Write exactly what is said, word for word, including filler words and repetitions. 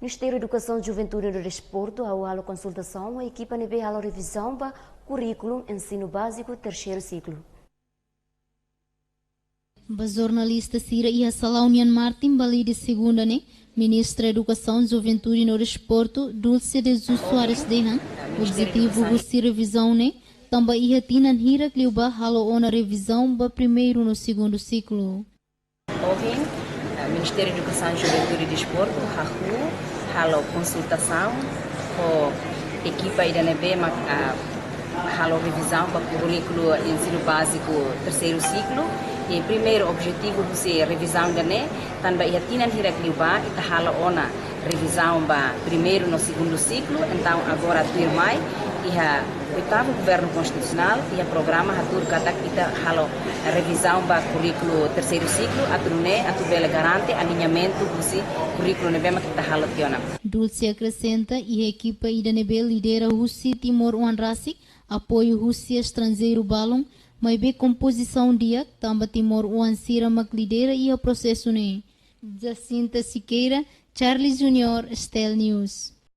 Ministériu Edukasaun, Juventude no Desportu hahú halo konsultasaun ho ekipa ne'ebé halo revizaun ba kurríkulu ensinu báziku terseiru siklu. Ba jornalista sira iha Salaun nian Martin Balide, segunda ne'e, Ministra Edukasaun, Juventude no Desportu, Dulce de Jesus Soares dehan, objetivu husi revizaun ne'e tanba iha tinan hirak liubá halo ona revizaun ba primeiru no segundu siklu. Ohin, eh, Ministériu Edukasaun, Juventude no Desportu hahú halo konsultasaun ho ekipa ida ne'ebé mak, ah, halo revizaun ba kurríkulu ensinu báziku terseiru siklu. I primeiru objetivu husi revizaun ida-ne'e, tanba iha tinan hirak liubá ita halo ona revizaun ba primeiru no segundu siklu, entaun agora tuirmai iha oitavu Governu Konstitusionál iha programa hatuur katak ita halo revizaun ba kurríkulu terseiru siklu, atu nune'e atu bele garante aliñamentu husi kurríkulu ne'ebé mak ita halo tiha ona. Dulce akresenta, iha ekipa ida ne'ebé lidera husi timoroan rasik, apoiu husi estranjeiru balun, maibé kompozisaun di'ak, tanba timoroan sira mak lidera iha prosesu ne'e. Jacinta Siqueira, Charles Junior, STL News.